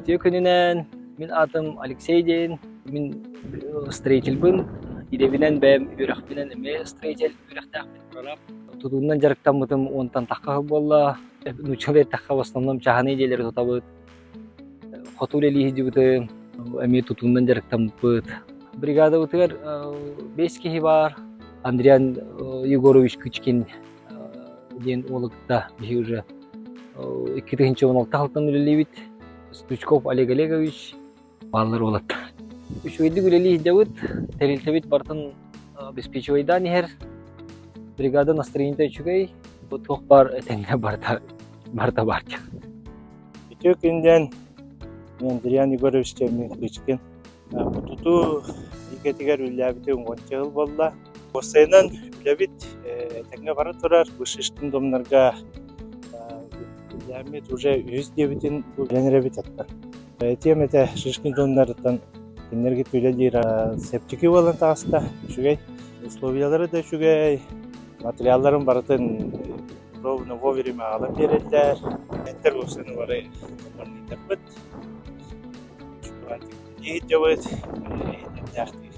Үтүө күнүнэн, мин аатым Алексей диэн, мин строительбын, идэбинэн бэйэм үөрэхпинэн эмиэ строитель үөрэхтээхпин, прораб. Тутуунан дьарыктаммытым уонтан тахха сыл буолла. Нууччалыы эттэххэ, в основном чааһынай дьиэлэри тутабыт. Хоту үлэлии сылдьыбытым, эмиэ тутуунан дьарыктаммыппыт. Бригадабытыгар 5 киһи баар. Андриан Егорович Кычкин диэн уолу кытта биһиги уже 2016 сылтан үлэлиибит. Стручков Олег Олегович бааллар уолаттар. Үчүгэйдик үлэлии сылдьабыт, тэрилтэбит барытын обеспечивайдаан иһэр. Бригада настроениета үчүгэй, туох баар этэҥҥэ барыта барыта баар. Үтүө күндэн Андриан Егорович Кычкин Бу тутуу эйгэтигэр үлэлээбитим уонча сыл буолла. Уопсайынан үлэбит этэҥҥэ бара турар. Бу Шишкин домнарга үлэлээммит уже үһүс диэбитин үлэн эрэбит аттан. Этиэм этэ Шишкин домнарыттан кинилэргэ үлэлиир септики буолан таҕыста. Үчүгэй. Условиялара да үчүгэй. Материалларын барытын ровно вовремя аҕалан биэрэллэр. Эттэр уопсайынан бары туппут. Иһирдьэбит, иһирдьэхтиир.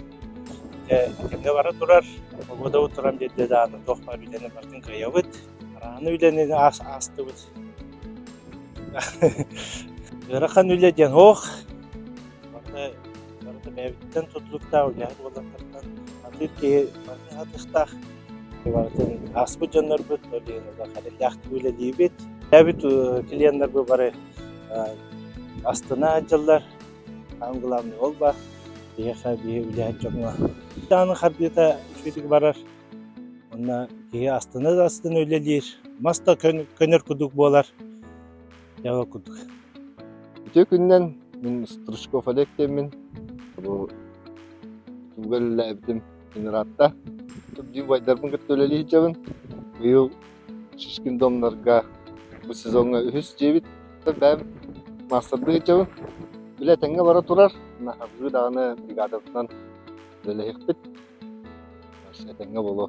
Дьэ, этэҥҥэ бара турар, погода туран биэрдэ даҕаны туох баар үлэни барытын кыайабыт. Арааны үлэни аастыбыт. Ыарахан үлэ диэн суох. Барыта, барыта бэйэбититтэн тутулуктаах үлэһит уолаттартан атыыр киһи барытын сатыахтаах. Барытын ааспыт дьоннорбут, ол иһин улахан эрэллээхтик үлэлиибит. Бэйэбит клиеннарбыт бары астына сылдьаллар. Самое главное ол баар. Биһиэхэ биһи үлэһит дьоҥҥо даҕаны хардыыта үчүгэйдик барар. Онно киһи астына да астына үлэлиир. Мас да көнөр курдук буолар. Дьэ ол курдук. Үтүө күнүнэн мин Стручков Олег диэммин. Бу тутууга үлэлээбитим ыраатта. Биир убайдарбын кытта үлэлии сылдьабын. Быйыл Шишкин домнарга бу сезоҥҥа үһүс дьиэбит. Бэйэм маастардыы сылдьабын. Үлэ этэҥҥэ бара турар. Наһаа даҕаны бригадабытынан үлэлэһиэхпит. Этэҥҥэ буолуо.